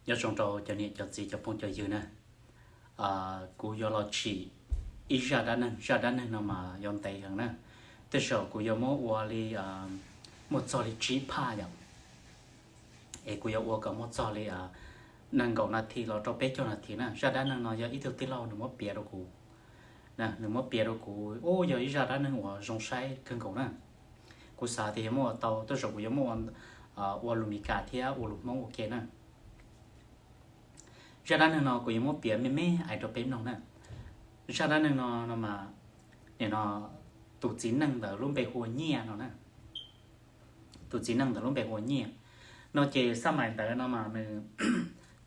Nyob zoo rau cov niam cov txiv cov phooj cov ywg na. Kuv yuav los tsim ib zaj dab neeg, zaj dab neeg no mas yuav ntev heev na. Tej zaum kuv yuav muab ua li, muaj txog li tsib phaj yom. Es kuv yuav ua kom muaj txog li nees nkaum nas this los rau peb caug nas this na. Zaj dab neeg no yog ib tug tij laug nws muab piav rau kuv. Nws muab piav rau kuv, ub, yog ib zaj dab neeg uas zoo saib kawg nkaus na. Kuv xav tias yuav muab ua tau, tej zaum kuv yuav muab ua lus Meskas thiab ua lus Hmoob ua ke na. Zaj dab neeg no kuv yuav muab piav me me ais rau peb mloog na. Zaj dab neeg no, no mas, nim no tus txiv neej ntawd lub npe hu ua Nyiaj no na. Tus txiv neej ntawd lub npe hu ua Nyiaj no ces xab mais ntawd no mas nws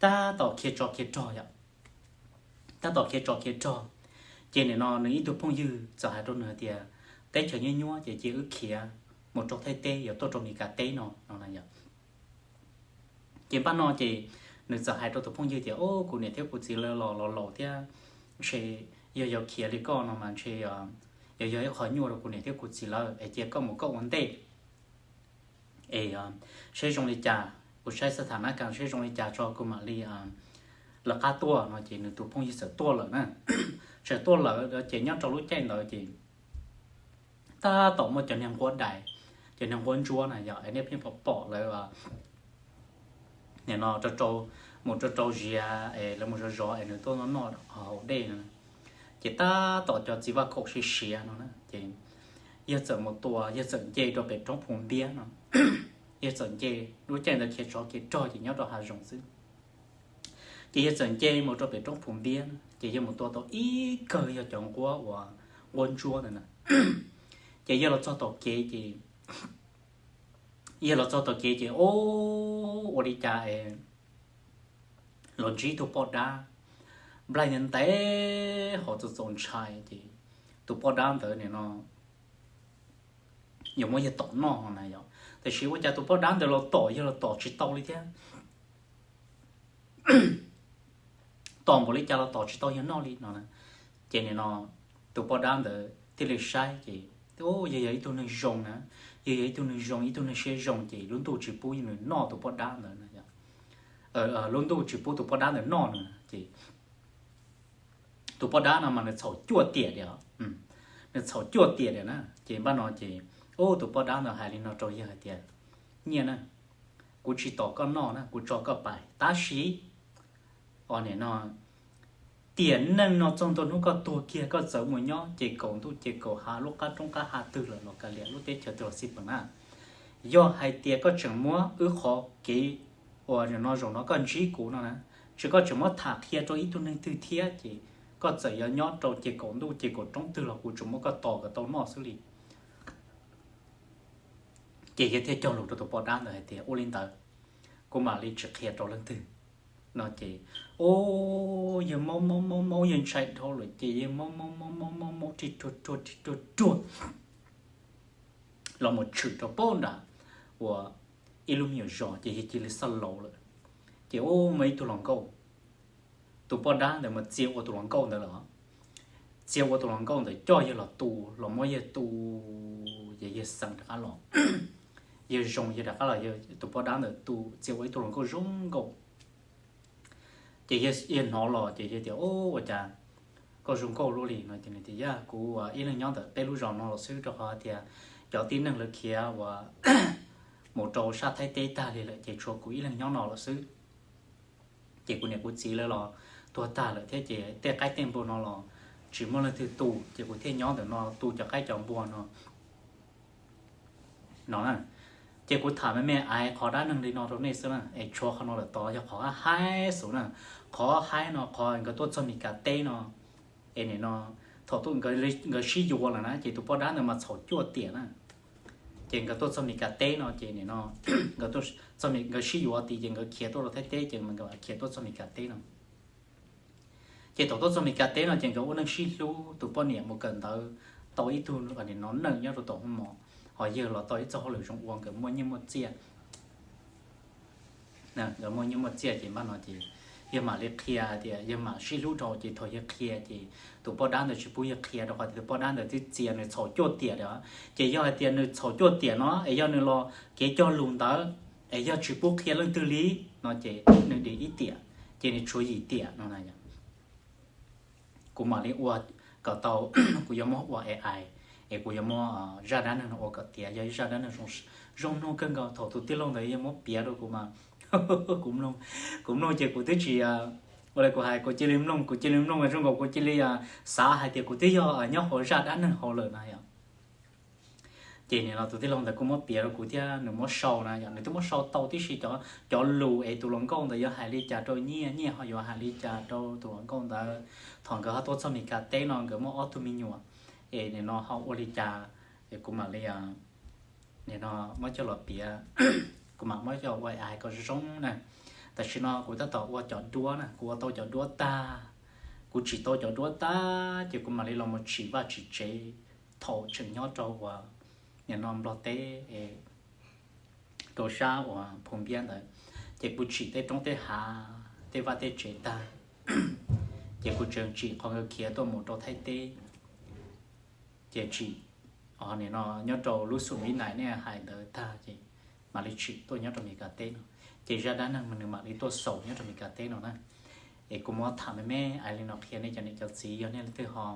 tab tom khiav tsov khiav rog yom. Tab tom khiav tsov khiav rog, ces nim no nws ib tug phooj ywg txawm hais rau nws hais tias, teb chaws nyuaj nyuaj ces cia wb khiav mus rau Thaib teb yuav tuaj rau Meskas teb no no na yom. Ces npaj no ces nws txawm hais rau tus phooj ywg tias, o, kuv niam thiab kuv txiv lawv los los laus thiab, ntshe yog yog khiav li koj no mas ntshe yog yog ib qho nyuaj rau kuv niam thiab kuv txiv lawv, es cia koj mus koj ua ntej es saib zoo li cas, kuv saib xab tham nab kas saib zoo li cas tso kuv mam li lawv qab tuaj no ces nws tus phooj ywg txawm tuaj lawm na. Txawm tuaj lawm ces nyob rau lub caij ntawd ces tab tom muaj cov niag nquab dais, cov niag nquab ntsuab na yom, es nej pheej pom pom lawv nim no rau rau, mus rau rau ziav es lawv mus zov zov es nws tuaj noj noj haus dej no. Ces tab tom cov txiv vaj khaum siav siav no na ces yawg txawm mus tua, yawg txawm nce rau pem roob Phu Npiab no. Yawg txawm nce, lub caij ntawd khiav tsov khiav rog ces nyob rau hav zoov xwb. Ces yawg txawm nce mus rau pem roob Phu Npiab ces yawg mus tua tau ib kawg yog cov nquab uas nquab ntsuab ntawd na. Ces yawg los txog tom kev ces, yawg los txog tom kev ces, o, ua li cas es los ntsib tus poj dab nplaig ntev ntev hos txaus txaus ntshai ces tus poj dab ntawd nim no yuav muab yawg tom noj no na yom. Tiam sis ua cas tus poj dab ntawd los tom yawg los tom tsis tau li thiab. Tom npaum li cas los tom tsis tau yawg noj li no na. Ces nim no tus poj dab ntawd thiaj li saib ces, o, yawg yog ib tug neeg zoo na, yawg yog ib tug neeg zoo, ib tug neeg siab zoo ces lub ntuj tsis pub nws noj tus poj dab ntawd na. Lub ntuj tsis pub tus poj dab ntawd noj nws ces tus poj dab no mas nws txhaum cuaj tiam tiag, nws txhaum cuaj tiam tiag na. Ces npaj no ces, o, tus poj dab ntawd hais li no rau yawg hais tias, Nyiaj na, kuv tsis tom koj noj na, kuv tso koj pais tab sis, o, nim no tiam neej no txog ntua hnub koj tuag kiag koj txawm mus nyob ces kaum ntuj ces kaum hav, lub qab roob qab hav twg lawm los kav liam, lub teb chaws twg los xij peem na, yog hais tias koj tseem muab wb qhov kev uas no zaum no koj ntsib kuv no na, tsis koj tseem muab tham qhia rau ib tug neeg twg thiab ces koj txawm yuav nyob rau ces kaum ntuj ces kaum roob twg los kuv tsuas muab koj tos kom tau noj xwb li. Ces yawg thiaj cog lus rau tus poj dab ntawd hais tias, Ua li ntawd, kuv mam li tsis qhia rau leej twg. No ces, o, yawg maub maub maub maub, yawg ntshai dhau lawm ces yawg maub maub maub maub maub maub rig ruag ruag rig ruag ruag los mus tshwm rau pem nram uas ib lub me nyuam zos ces yawg cia li xauj laus lawm. Ces, o, muaj ib tug hluas nkauj, tus poj dab ntawd mas txia ua tus hluas nkauj ntawd lawm. Txia ua tus hluas nkauj ntawd coj yawg los tu, los muab yawg tu, ces yawg xeev rov qab los. Yawg zoo yawg rov qab los, tus poj dab ntawd tu txia ua ib tug hluas nkauj zoo nkauj. Ces yawg hnov los ces yawg tias, Ua cas koj zoo nkauj luaj li? No ces nws tias, Yog kuv ib leeg nyob ntawm peb lub zos no los xwb, rau qhov tias cov tib neeg lawv khiav uas mus rau sab Thaib teb tag li lawm ces tshuav kuv ib leeg nyob no los xwb. Ces kuv niam kuv txiv lawv los tuag tag lawm thiab ces tej qaib tej npua no los tsis muaj leej twg tu, ces kuv thiaj nyob ntawm no tu cov qaib cov npua no no na. Ces kuv tham me me ais qhov dab neeg li no rau nej xwb na, es tshuav qhov no lawm tod yog qhov haib xwb na. Qhov haib no qhov nkawd tuaj txog Meskas teb no, es nim no thaum nkawd sib yuav lawm na ces tus poj dab ntawd mas txhaum cuaj tiam na. Ces nkawd tuaj txog Meskas teb no ces nim no nkawd sib yuav tid ces nkawd khiav tuaj rau Thaib teb ces nkawd khiav tuaj txog Meskas teb no. Ces thaum tuaj txog Meskas teb no ces nkawd ua neej sib hlub, tus poj niam mus kawm ntawv tau ib tug nim no neej nyob rau tom hoo mos, ho yawg los tau ib txoj hauj lwm zoo ua, nkawd muaj nyiaj muaj txiaj. Nkawd muaj nyiaj muaj txiaj ces npaj no ces yawg mam li qhia tias yawg mam sib hlub dhau ces thaum yawg qhia ces tus poj dab ntawd tsis pub yawg qhia rau qhov tias tus poj dab ntawd twb txia nws txhaum cuaj tiam lawm. Ces yog hais tias nws txhaum cuaj tiam no es yog nws los kev cog lus ntawd es yog tsis pub qhia leej twg li, no ces nws dim ib tiam, ces nws tshuav yim tiam no na yom. Kuv mam li ua kom tau, kuv yuav muab ua A I, es kuv yuav muab zaj dab neeg no ua kom tiav, yog ib zaj dab neeg zoo mloog kawg nkaus. Thaum tus tij laug ntawd yog muab piav rau kuv mas kuv mloog, kuv mloog ces kuv twb tsis, ua li kuv hais, kuv cia li mloog, kuv cia li mloog zoo nkaus kuv cia li xav hais tias kuv twb yog nyob hauv zaj dab neeg hauv lawm na yom. Ces nim no tus tij laug ntawd kuj muab piav rau kuv thiab nws muab sau na yom, nws twb muab sau tau tib si cov, cov lus es tus hluas nkauj ntawd yuav hais li cas rau Nyiaj, Nyiaj ho yuav hais li cas rau tus hluas nkauj ntawd. Thaum nkawd ho tuaj txog Meskas teb no nkawd muaj ob tug me nyuam, es nim no ho ua li cas, es kuv mam li, nim no muab coj los piav, kuv mam muab coj ua hais kom zoo zoo na. Tam sim no kuv tab tom ua cov duab na, kuv ua tau cov duab tag, kuv tsim tau cov duab tag ces kuv mam li los mus tsim vaj tsim tsev. Thaum tseem nyob rau uas nim no Nplog teb, rau sab uas Phoo Npiab ntawd, ces kuv tsim tej roob tej hav tej vaj tej tsev tag, ces kuv tseem tsim qhov nkawd khiav tuaj mus rau Thaib teb, ces tsim, nim no nyob rau lub xum vib nais nej hais ntawd tag ces mam li tsim tuaj nyob rau Meskas teb no. Ces zaj dab neeg mas nws mam li tuaj xaus nyob rau Meskas teb no na. Es kuv muab tham me me ais li no qhia nej cov niam cov txiv, yog nej leej twg ho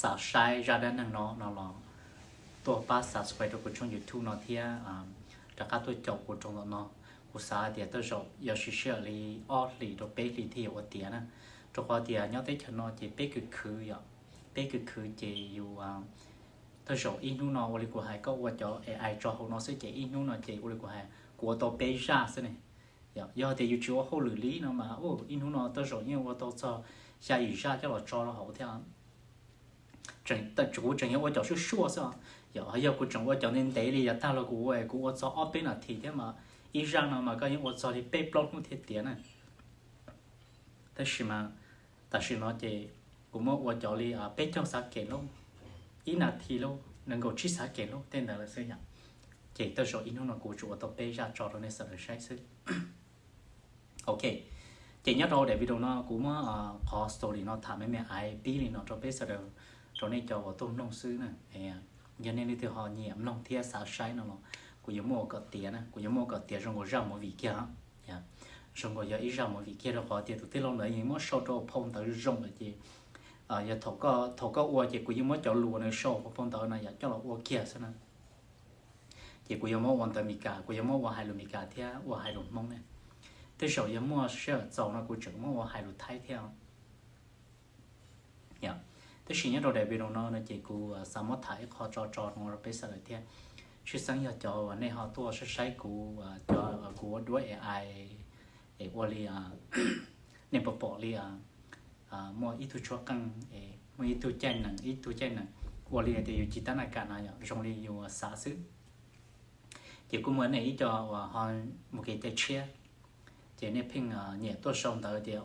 xav saib zaj dab neeg no no los tuaj pab subscribe rau kuv tshooj YouTube no thiab rov qab tuaj caum kuv rau ntawm no. Kuv xav hais tias tej zaum yog siv sij hawm li ob hlis rau peb hlis thiaj yuav ua tiav na, rau qhov tias nyob teb chaws no ces peb khwv khwv yom, peb khwv khwv ces yus tej zaum ib hnub no ua li kuv hais koj ua cov A I tso hauv no xwb ces ib hnub no ces ua li kuv hais kuv ua tau peb zaj xwb ne. Yog tias yus tsis ua hauj lwm li no mas ib hnub no tej zaum yeej ua tau txog xya yim zaj coj los tso rau hauv thiab. Kuv tseem yog ua cov suaj suaj xwb os. Yog, yog kuv tseem ua cov ntev ntev li yav tag los kuv ua, kuv ua txog ob peb nas this thiab mas ib zaj no mas koj yeej ua txog li peb plaub hnub thiab tiav na. Tab sis mas tam sim no ces kuv muab ua cov li peb caug xav kem lauj, ib nas this lauj, nees nkaum tsib xav kem lauj, tej ntawd lawm xwb yom. Ces tej zaum ib hnub no kuv tsuas ua tau peb zaj tso rau nej sawv daws saib xwb. Ok, ces nyob rau daim video no kuv muab qhov story no tham me me ais pib li no rau peb sawv daws, rau nej cov uas tuaj mloog xwb na. Yog nej leej twg ho nyiam mloog thiab xav saib no los kuv yuav muab ua kom tiav na, kuv yuav muab ua kom tiav zoo nkaus zaj movie kiag, zoo nkaus yog ib zaj movie kiag rau qhov tias tus tij laug ntawd yeej muab sau rau phau ntawv zoo lawm ces yog thaum koj ua ces kuv yeej muab cov lus uas nws sau hauv phau ntawv no yom coj los ua kiag xwb na. Ces kuv yuav muab ua ntawv Meskas, kuv yuav muab ua hais lus Meskas thiab ua hais lus Hmoob ne. Tej zaum yog muaj sij hawm txaus no kuv tseem muab ua hais lus Thaib thiab. Tab sis nyob rau daim video no no ces kuv xav muab tham ib qho tso tso no rau peb sawv daws thiab. Tshwj xeeb yog cov uas nej ho tuaj saib saib kuv, cov kuv ua duab A I es ua li nej pom pom li muaj ib tug tshuab qeej, muaj ib tug caij nees, ib tug caij nees, ua li hais tias yus ci tab na kas no yom, zoo li yus xav xwb. Ces kuj muaj nej ib co uas ho mus kev cai tshiab, ces nej pheej nyiam tuaj sau ntawv tias,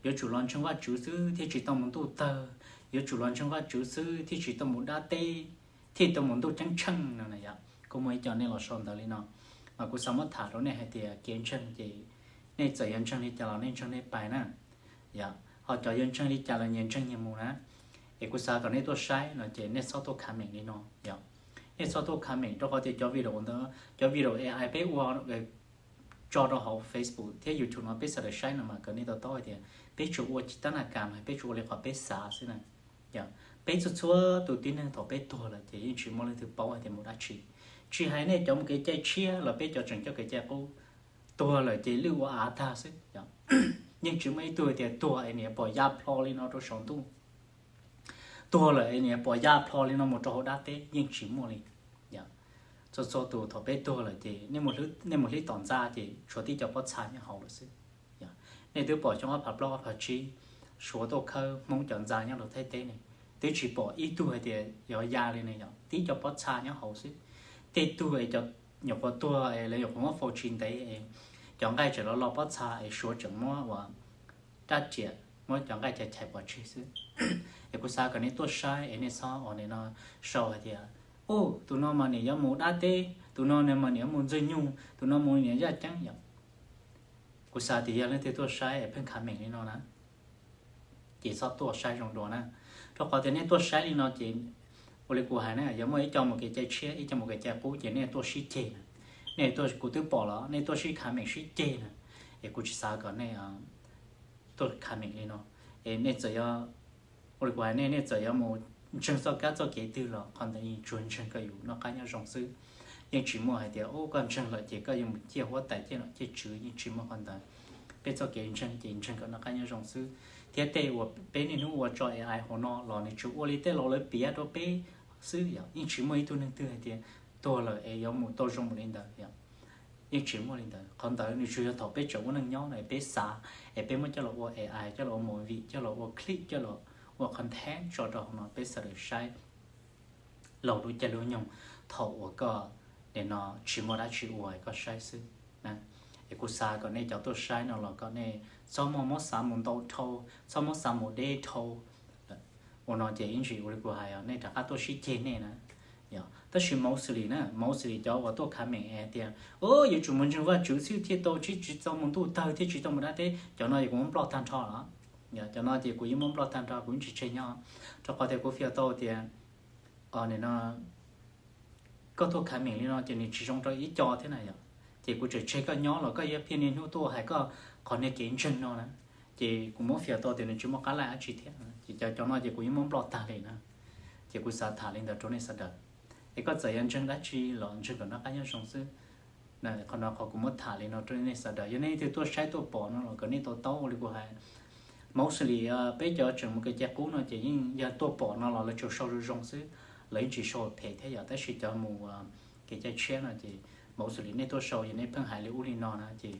yuav tsum los ntseeg Vajtswv xwb thiaj tsis tau mus ntuj tawg, yuav tsum los ntseeg Vajtswv xwb thiaj tsis tau mus dab teb, thiaj tau mus ntuj ceeb tsheej no na yom. Kuj muaj ib co nej los sau ntawv li no, mas kuv xav muab tham rau nej hais tias kev ntseeg ces nej txawm yuav ntseeg li cas los nej ntseeg nej pais na. Yog ho cov yuav ntseeg li cas los nyias ntseeg nyias mus na. Es kuv xav kom nej tuaj saib no ces nej txhob tuaj comment li no yom. Nej txhob tuaj comment rau qhov tias cov video ntawd, cov video A I peb ua tso rau hauv Facebook thiab YouTube no peb sawv daws saib no mas kom nej to taub hais tias peb tsuas ua ci tab na kas mas peb tsuas ua li qhov peb xav xwb na. Yog peb txhua txhua tus tib neeg thaum peb tuag lawm ces yeej tsis muaj leej twg paub hais tias mus dab tsi. Tsis hais nej cov mus kev cai tshiab los peb cov tseem coj kev cai qub, tuag lawm ces lwj ua av tag xwb. Yeej tsis muaj ib tug hais tias tuag es niam pom ya plho li no rau saum ntuj, tuag lawm es niam pom ya plho li no mus rau hauv dab teb, yeej tsis muaj li. Txhua txhua tus thaum peb tuag lawm ces nej mus hlib tom ntxa ces tshuav tib co pob txha nyob hauv lawm xwb. Nej twb pom xyoo ob phav plaub ob phav tsib Suav tuaj khawb Hmoob cov ntxa nyob rau Thaib teb ne, twb tsis pom ib tug hais tias yuav ya li ne yom, tib co pob txha nyob hauv xwb. Tej tug es cov nyuam qhuav tuag es lawv nyuam qhuav muab faus tsis ntev es cov nqaij tseem los lo pob txha es Suav tseem muab ua rab riam muab cov nqaij chais chais pov tseg xwb. Es kuv xav kom nej tuaj saib es nej txhob ua li no, sau hais tias, u, tus no mas niam yuav mus dab teb, tus no mas niam yuav mus ntxwg nyoog, tus no mus niam yaj ceeb yom. Kuv xav tias yog leej twg tuaj saib es pheej comment li no na, ces txhob tuaj saib zoo dua na. Rau qhov tias nej tuaj saib li no ces ua li kuv hais na, yuav muaj ib co mus kev cai tshiab, ib co mus kev cai qub ces nej tuaj sib ceg na. Nej tuaj, kuv twb pom los nej tuaj sib comment sib ceg na, es kuv tsis xav kom nej tuaj comment li no. Es nej txawm yog, ua li kuv hais, nej nej txawm yuav mus ntseeg txoj kab txoj kev twg los qhov ntawd yeej tsuas ntseeg kom yus noj qab nyob zoo xwb. Yeej tsis muaj hais tias ub koj ntseeg lawm ces koj yuav mus ciaj huab tais ciaj nom ciaj tswv, yeej tsis muaj qhov ntawd. Peb txoj kev ntseeg ces ntseeg kom noj qab nyob zoo xwb. Thiab tej uas peb niaj hnub ua tso A I hauv no los nws tsuas ua li tej laus lawv piav rau peb xwb yom, yeej tsis muaj ib tug neeg twg hais tias tuag lawm es yuav mus tau zoo mus li ntawd yom. Yeej tsis muaj li ntawd. Qhov ntawd nws tsuas yog thaum peb tseem ua neej nyob no peb xav, es peb muab coj los ua A I, coj los ua movie, coj los ua clip, coj los ua content tso rau hauv no peb sawv daws saib laug lub caij lub nyoog thaum uas koj, nim no tsis muaj dab tsi ua koj saib xwb na. Es kuv xav kom nej cov tuaj saib no los kom nej txhob muaj mob xav mus ntau dhau, txhob mob xav mus deb dhau. Ua no ces ib ntsis ua li kuv hais, nej rov qab tuaj sib ceg nej na. Yog, tab sis mostly na, mostly cov uas tuaj comment hais tias yuav tsum mus ntseeg Vajtswv xwb thiaj tau, tsis tsis txhob mus ntuj tawg thiab tsis txhob mus dab teb, cov no ces kuv muab block tag nrho lawm. Yog, cov no ces kuv yeej muab block tag nrho, kuv yeej tsis tseg nyob, rau qhov tias kuv fias tau tias, nim no koj tuaj comment li no ces nws tsis zoo rau ib co thiab na yom. Ces kuv tseem tseg koj nyob los koj yuav pheej niaj hnub tuaj hais koj qhov niag kev ntseeg no na, ces kuv muab fias tau tias nws tsis muaj qab laj dab tsi thiab. Ces cov cov no ces kuv yeej muab block tag li na. Ces kuv xav tham li ntawd rau nej sawv daws. Es koj txawm yuav ntseeg dab tsi los ntseeg kom noj qab nyob zoo xwb. Qhov no qhov kuv muab tham li no rau nej sawv daws, yog nej leej twg tuaj saib tuaj pom no los kom nej to taub ua li kuv hais. Mostly peb cov tseem mus kev cai qub no ces yeej yog tuaj pom no los lawv tsuas sau zoo zoo xwb, lawv yeej tsis sau phem thiab yom. Tab sis cov mus kev cai tshiab no ces mostly nej tuaj sau ces nej pheej hais li ub li no na ces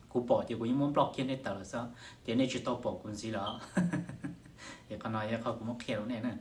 kuv pom ces kuv yeej muab block kiag nej tawm lawm xwb, ces nej tsis tau pom kuv ntxiv lawm. Es qhov no yog qhov kuv muab qhia rau nej na.